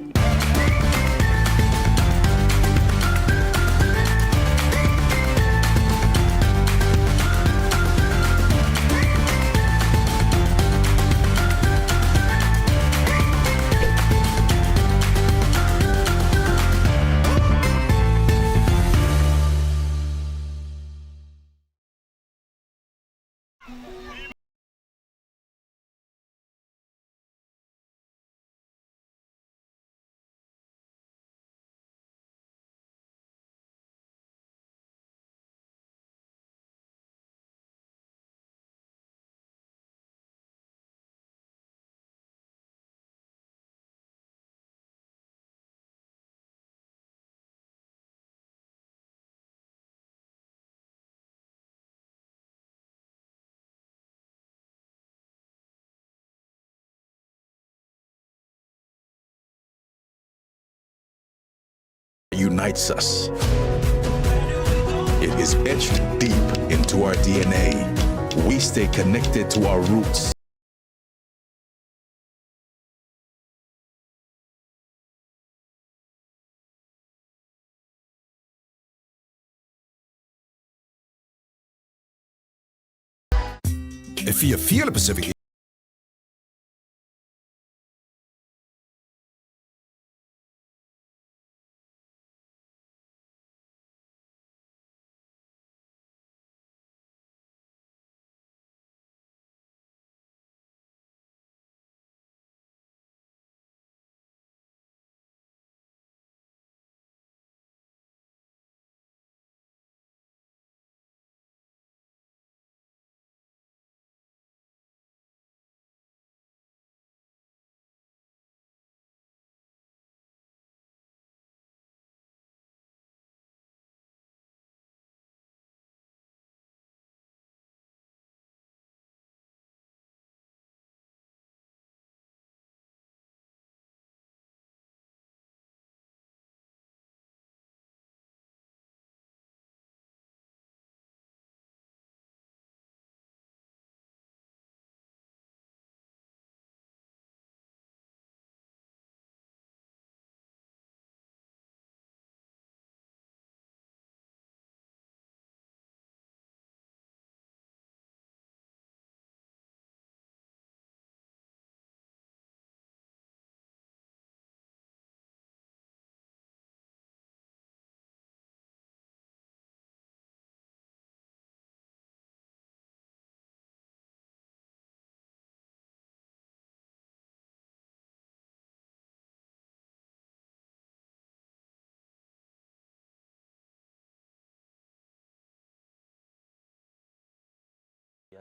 Unites us. It is etched deep into our DNA. We stay connected to our roots. E fiafia le Pacific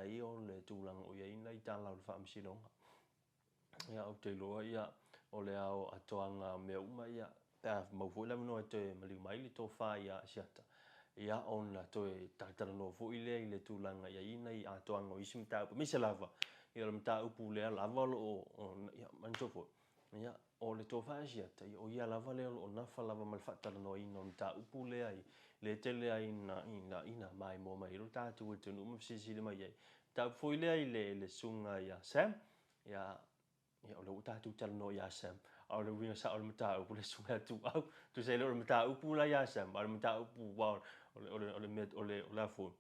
Ai o le tulaga o i ai nai tala o le faamasinoga. Ia, ou te iloa ia, o le ao atoaga o mea uma ia, pe a mau foi le avanoa e toe maliu mai le tofa ia Asiata, ia ona toe talatalanoa foi lea i le tulaga i ai nai atoaga o isi mataupu, aemaise lava ia o le mataupu lea lava o lo o, ia, manatua foi, Ia, o le tofa Asiata, ia, o ia lava lea o lo o nafa lava ma le faatalanoaina o le mataupu lea i le tele ai ina, ina, ina maimoa mai ai lo tatou atunuu ma fesilisili mai ai. Mataupu foi lea i le, le susuga ia Sam, ia, ia, o lea ua tatou talanoa ia Sam, a o le uiga sao o le mataupu, le susuga ia Tuau, tusa e le o le mataupu la ia Sam, a o le mataupu, aua o le, o le, o le mea, o le, o le a foi,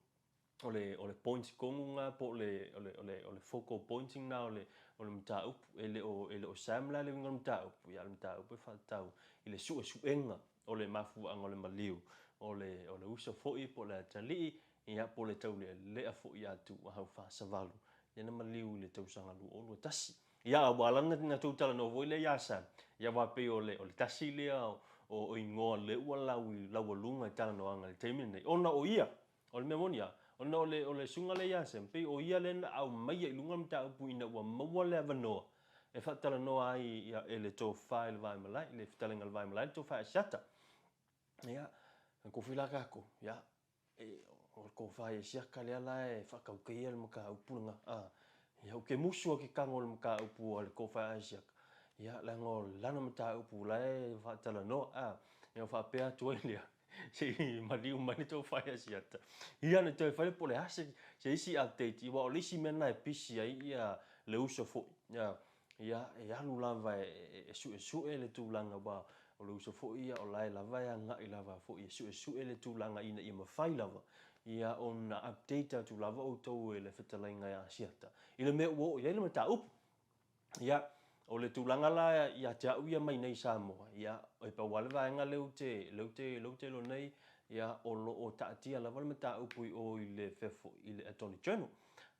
o le, o le point tonu lena po o le, o le, o le, o le focal point lena o le, o le mataupu. E le o, e le o Sam la le uiga o le mataupu, ia o le mataupu e faatatau i le suesuega o le mafuaaga o le maliu o le, o le uso foi po o le atalii, ia, po o le taulealea foi ia Tuuahau Fasavalu, lea na maliu i le tausaga 2021. Ia, a ua ala ona tou talanoa foi lea ia Sam, ia aua pei o le, o le tasi lea o, o igoa lea ua lau i laualuga i talanoaga i le taimi lenei, ona o ia, O le mea moni lava, ona o le, o le susuga lea ia Sam, pei o ia lea na aumaia i luga le mataupu ina ua maua le avanoa e faatalanoa ai ia, e le tofa i le Vaimalae, le fetalaiga a le Vaimalae, le tofa ia Asiata. Ia, na kofi la kākou, ia, e, o le tofa ia Asiata lea la e faatauteia le mataupu lena. A, ia, ou te musu a ke tago i le mataupu a le tofa ia Asiata, ia, leaga o lana mataupu la e faatalanoa. A, ia, faapea atu ai lea, Se i maliu mai le tou fai Asiata. Ia na toe fai po o le a se, se isi update, aua o le isi mea lena e pisi ai ia le uso foi. Ia, ia e alu lava e, e, e suesue le tulaga aua o le uso foi ia o la e lava e agai lava foi e suesue le tulaga ina ia mafai lava ia ona update atu lava outou e le fetalaiga ia Asiata i le mea ua oo i ai le mataupu. Ia, o le tulaga la ia te au ia mai nei i Samoa, ia, e pau lava le vaega lea ou te, lea ou te, lea ou te iloa nei, ia, o lo o taatia lava le mataupu i o i le fea foi, i le Attorney General.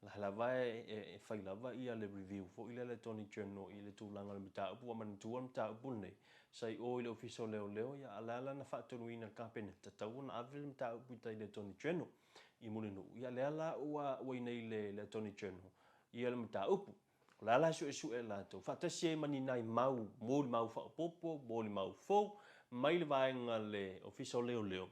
La lava e, e, e fai lava ia le review foi lea a le Attorney General i le tulaga o le mataupu, ua manatua le mataupu lenei, sa i o i le Ofisa o Leoleo, ia, a o le a la na faatonuina e le Kapeneta, tatau ona ave le mataupu i tai i le Attorney General i Mulinuu. Ia, lea la ua, ua i inei i le, le Attorney General ia le mataupu. O le a la e suesue e latou, faatasi ai ma ni nai mau molimau faaopoopo, molimau fou, mai le vaega a le Ofisa o Leoleo,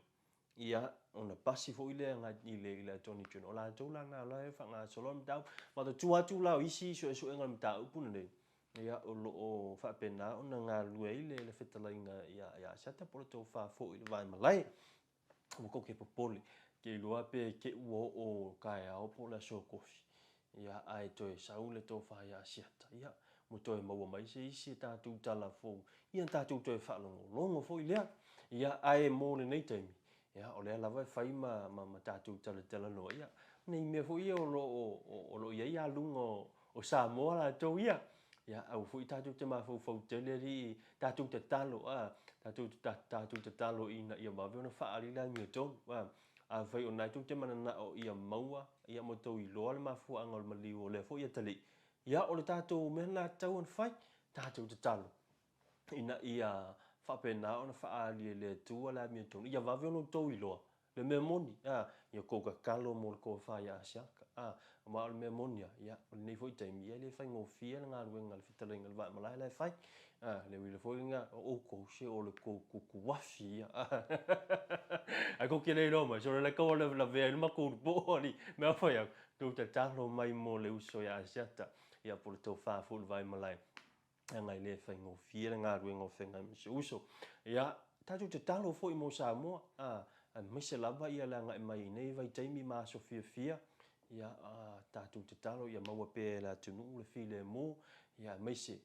ia, ona pasi foi lea i le, i le Attorney General. O latou la na, o la e faagasolo le mataupu. Ma o tua atu la o isi suesuega o le mataupu lenei, ia, o lo o faapena ona galulue ai le, le fetalaiga ia, ia Asiata po o le tofa foi i le Vaimalae. Aua kou ke popole, ke iloa pe ke ua oo kaeao po o le aso kofi, ia ae toe sau le tofa ia Asiata, ia ua toe maua mai se isi e tatou tala fou, ia na tatou toe faalogologo foi lea. Ia ae mo lenei taimi, ia o lea lava e fai ma, ma, ma tatou talatalanoa, ia nei mea foi ia o lo o, o lo o i ai aluga o, o Samoa latou ia. Ia, aua foi tatou te mafaufau tele alii, tatou tatalo, a, tatou, tatou tatalo ina ia vave ona faaali le amiotonu, a. Afai o na e tou te mananao ia maua, ia ma tou iloa le mafuaaga o le maliu o lea foi atalii, ia, o le tatou mea lena e tatau ona fai, tatou tatalo ina ia faapena ona faaali e le Atua le amiotonu, ia vave ona outou iloa le mea moni, a, ia tou tatalo mo le tofa ia Asiata, a, aua o le mea moni lava, ia, o lenei foi taimi, ia e le faigofie le galuega a le fetalaiga i le Vaa-malae la e fai, a, le uila foi lena, o outou, se o le tou tutuafi ia, a, ai kou te le iloa mai, sole la e tau lavea ai le matou poo, alii, mea fai atu, tou tatalo mai mo le uso ia Asiata, ia po o le tofa foi i le Vaimalae. Leaga e le faigofie le galuega o feagai ma si uso. Ia, tatou tatalo foi mo Samoa, a, aemaise lava ia le agai mai i nei vaitaimi ma aso fiafia, ia, a, tatou tatalo ia maua pea e le atunuu le filemu, ia, aemaise,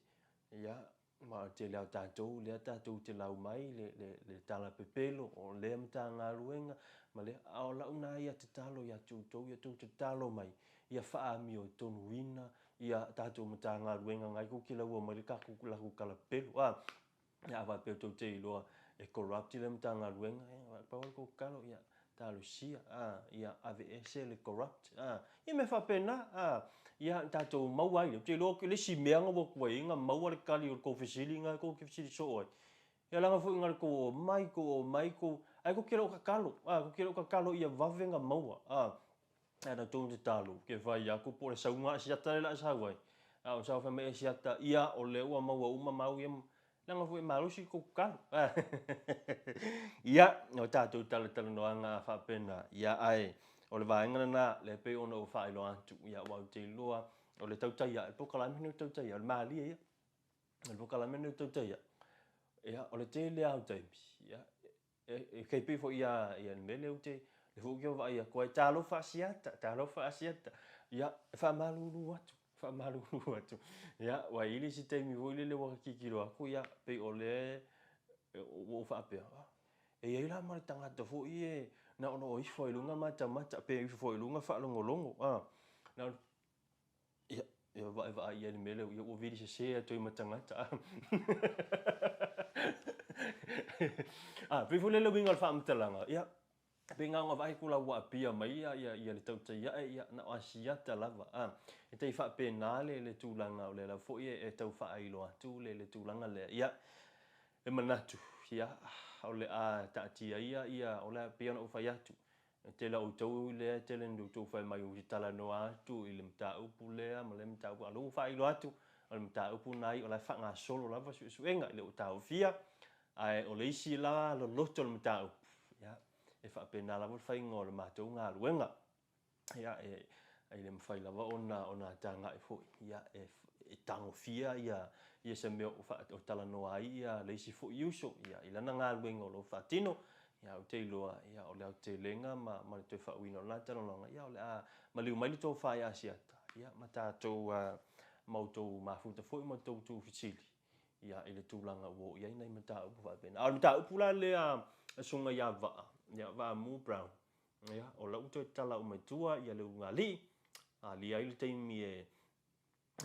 ia, ma o le tele lava o tatou lea tatou te lau mai le, le, le tala pepelo o lea Matagaluega ma lea, a o lau na ia tatalo ia te outou, ia outou tatalo mai, ia faaamiotonuina ia tatou Matagaluega ngai kou ke laua mai le kakou lakou tala pepelo a ia a faapea tou te iloa e corrupt le Matagaluega ia pau le kou tatalo ia talosia a ia ave ese le corrupt a ia mea faapena a ia tatou maua ai ou te iloa le isi mea na ua tuai ai na maua le tali o le tou fesili na tou te fesili soo ai ia leaga foi na le tou omai tou omai tou ae tou te le o tatalo a tou te le o tatalo ia vave na maua a Ana tou tatalo, ke fai aku po o le sauga Asiata lea o le a sau ai, a o sau fai mai Asiata, ia, o lea ua maua uma mau ia, leaga foi e malosi le tou tatalo. Ia, o tatou talatalanoaga faapena, ia, ae o le vaega lena, lea pei ona ou faailoa atu, ia, aua ou te iloa, o le tautai ae, o le polokalame lenei o le tautai ae, o le malie ia. O le polokalame lenei o le tautai ae, ia, o le tele lava o taimi, ia, E kei pei foi ia ia le mea lea ou te lea foi ou te vaai atu ai, talofa Asiata, talofa Asiata. Ia, e faamalulu atu, faamalulu atu. Ia, ua i ai le isi taimi foi lele ua ta tilotilo atu, ia, pei o lea ua ou faapea, ah, e i ai la ma le tagata foi e na ona o ifo lava i luga matamata, pe ifo foi i luga faalogologo, ah, na ona Ia, Ia vaevaai i ai le mea lea, ia ua vili sese atu ai ma tagata. A, pei foi lea le uiga o le faamatalaga, ia, pei na ona vaai atu la ua apia mai ia, ia, ia le tautai ae, ia, na o Asiata lava. A, e tai faapena le, le tulaga o lea lava foi e, e tau faailoa atu le, le tulaga lea. Ia, e manatu, ia, o le a taatia ia, ia, o le a, pei ona ou fai atu, E tele a outou lea e tele ina outou fai mai ou te talanoa atu i le mataupu lea ma lea mataupu, a o lea ua faailoa atu, o le mataupu lena o la e faagasolo lava suesuega, e le o taofia, ae o le isi la loloto o le mataupu, ia, e faapena lava le faiga o le matou galuega. Ia, e, e le mafai lava ona, ona tagai foi, ia, e, e tagofia ia, ia se mea o, fa, o talanoa ai ia le isi foi uso, ia, i lana galuega o lo o faatino. Ia, ou te iloa, ia, o le aotelega ma, ma le toe faauiina o lena talanoaga, ia, o le a maliu mai le tofa ia Asiata, ia, ma tatou, ma outou mafuta foi ma outou tuufesili, ia, i le tulaga ua oo i ai nai mataupu faapena. A o le mataupu la lea a Susuga ia Vaa, ia Vaamu Brown, ia, o lau toe tatala uma i tua ia le ulugalii, alia ai le taimi e,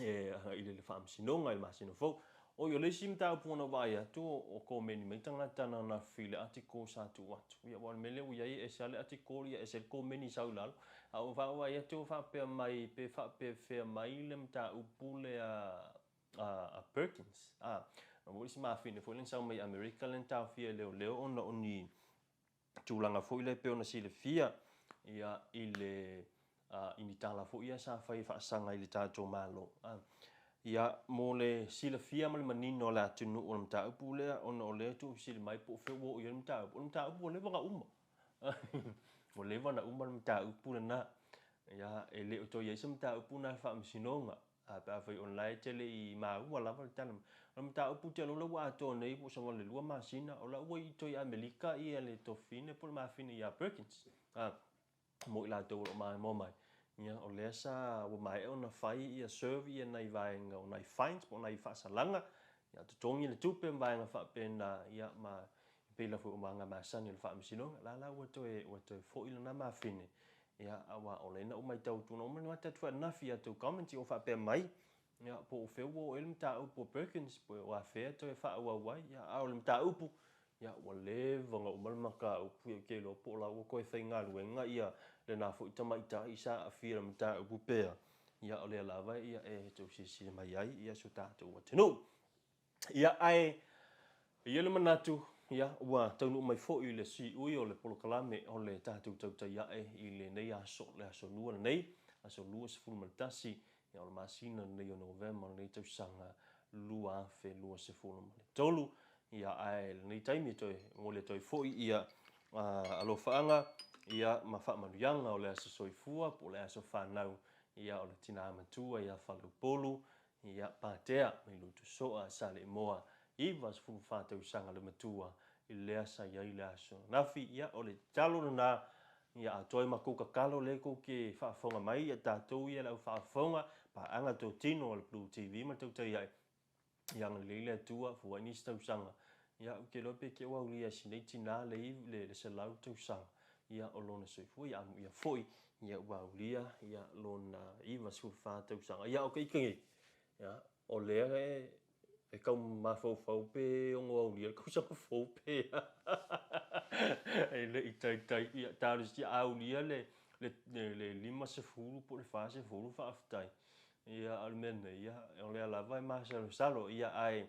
e i le faamasinoga i le masina fou. Oi, o le isi mataupu na ou vaai atu, o komeni mai tagata na ona fi le article sa tuu atu. Ia, aua o le mea lea ua i ai, e ese lava le article, ia ese le komeni sau i lalo. A ua vaavaai atu o faapea mai, pe faapefea mai le mataupu lea a Perkins. A, na ua isi mafine foi lea na sau mai Amerika lea na taofia e leoleo ona o ni tulaga foi lea e pei ona silafia ia, i le i ni tala foi ia sa fai e faasaga i le tatou Malo. Ia, mo le silafia ma le manino o le atunuu o le mataupu lea, ona o lea e tuufesili mai po o fea ua oo i ai le mataupu. O le mataupu ua leva ona uma. Ua leva ona uma le mataupu lena. Ia, e le o toe i ai se mataupu na i le Faamasinoga. A pe afai o la e te le i maua lava le tala mai. O le mataupu te lola ua atoa nei po o se le 2 masina, o la ua i toe Amelika ia le tofine po o le mafine ia Perkins. A, mo i latou o lo o maimoa mai. Ia, o lea sa ua maea ona fai ia serve ia nai vaega o nai fines po o nai faasalaga, ia totogi le tupe ma vaega faapena, ia ma e pei la foi o maga masani o le faamasinoga. La la ua toe, ua toe foi lena mafine. Ia, aua o lea na ou matau atu, na uma atu foi ananafi ia tou comments o faapea mai, ia, po o fea ua oo i ai le mataupu a Perkins, po o afea toe faaauau ai, ia, a o le mataupu, ia, ua leva ona uma le mataupu, ia, ou te iloa po o la ua toe faigaluega ia lena foi tamaitai sa aafia i le mataupu pea, ia, o lea lava ia e tou silasila mai ai ia si o tatou atunuu. Ia, ae e i ai le manatu, ia, ua taunuu mai foi le siui o le polokalame o le tatou tautai ae i lenei aso, le aso Lua lenei, aso 21, ia, o le masina lenei o Novema o lenei tausaga 2023. Ia, ae lenei taimi e toe momoli atu ai foi ia alofaaga, ia, ma faamanuiaga o le aso soifua po o le aso fanau, ia, o le tina matua ia Faleupolu, Ia Patea mai Lutusoa Saleimoa, 94 tausaga le matua i lea sa i ai le aso ananafi. Ia o le tatalo lena, ia atoa i matou tatalo lea tou te faafofoga mai ia tatou ia le au faafofoga, paaga totino a le Blue TV ma le tautai ae, ia agalelei le Atua, fua ai nisi tausaga. Ia ou te iloa pe te auaulia e si nei tina le le 100 tausaga ia o lona soifua, ia amuia foi Ia ua aulia ia lona 94 tausaga. Ia o ke ike nei, ia, o lea e, e kau mafaufau pe ono aulia le tausaga fou pe a. E le i taitai, ia talosia aulia le, le, le, le 50 po o le 40 faafetai. Ia a o le mea nei, ia, o lea lava e masalosalo, ia ae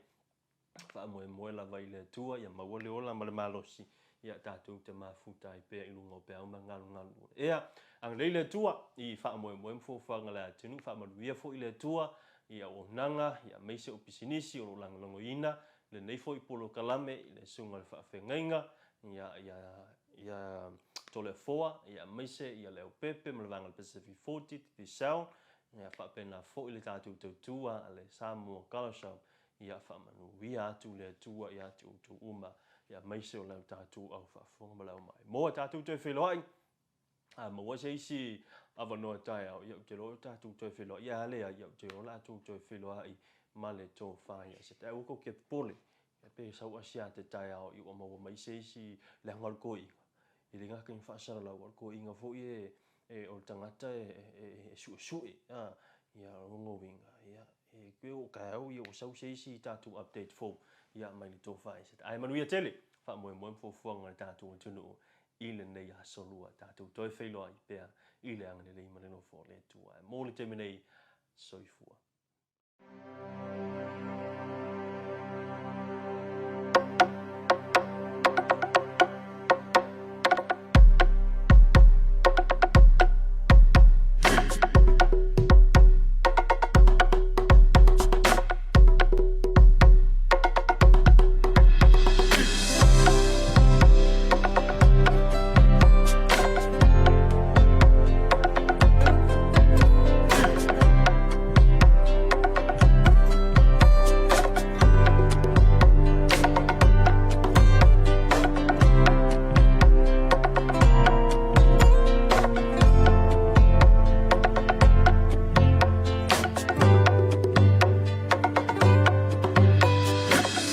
faamoemoe lava i le Atua ia maua le ola ma le malosi, ia tatou te mafuta ai pea i luga o peau ma galugalu o le ea. Agalelei le Atua i faamoemoe ma fuafuaga a le atunuu, faamanuia foi le Atua i auaunaga, ia aemaise o pisinisi o lo o lagolagoina lenei foi polokalame i le Susuga i le Faafeagaiga, ia, ia, ia Toleafoa, ia aemaise ia Leaupepe ma le Vaega o le Pacific 40, Digicel, ia faapena foi le tatou tautua a le Samoa Colour Shop, Ia faamanuia atu le Atua ia te outou uma, ia aemaise o lau tatou au faafofoga ma le au maimoa. Tatou toe feiloai, a maua se isi avanoa taeao, ia ou te iloa o tatou toe feiloai, ia a leai, ia ou te iloa o le a tou toe feiloai ma le tofa ia se taeao. Aua tou te popole, ia pe sau asiata taeao i ua maua mai se isi leaga o le toeaina, e le gata ina faasalalau, a o le toeaina foi e, e, o le tagata e, e, e suesue, a, Ia, o lona uiga, ia, e koe o taeao ia ua sau se isi tatou update fou, ia, mai le tofa i se. Ae manuia tele, faamoemoe ma fuafuaga a le tatou atunuu i lenei aso lua. Tatou toe feiloai pea i le agalelei ma le nofo o le Atua. Ae mo le taimi nei, soifua.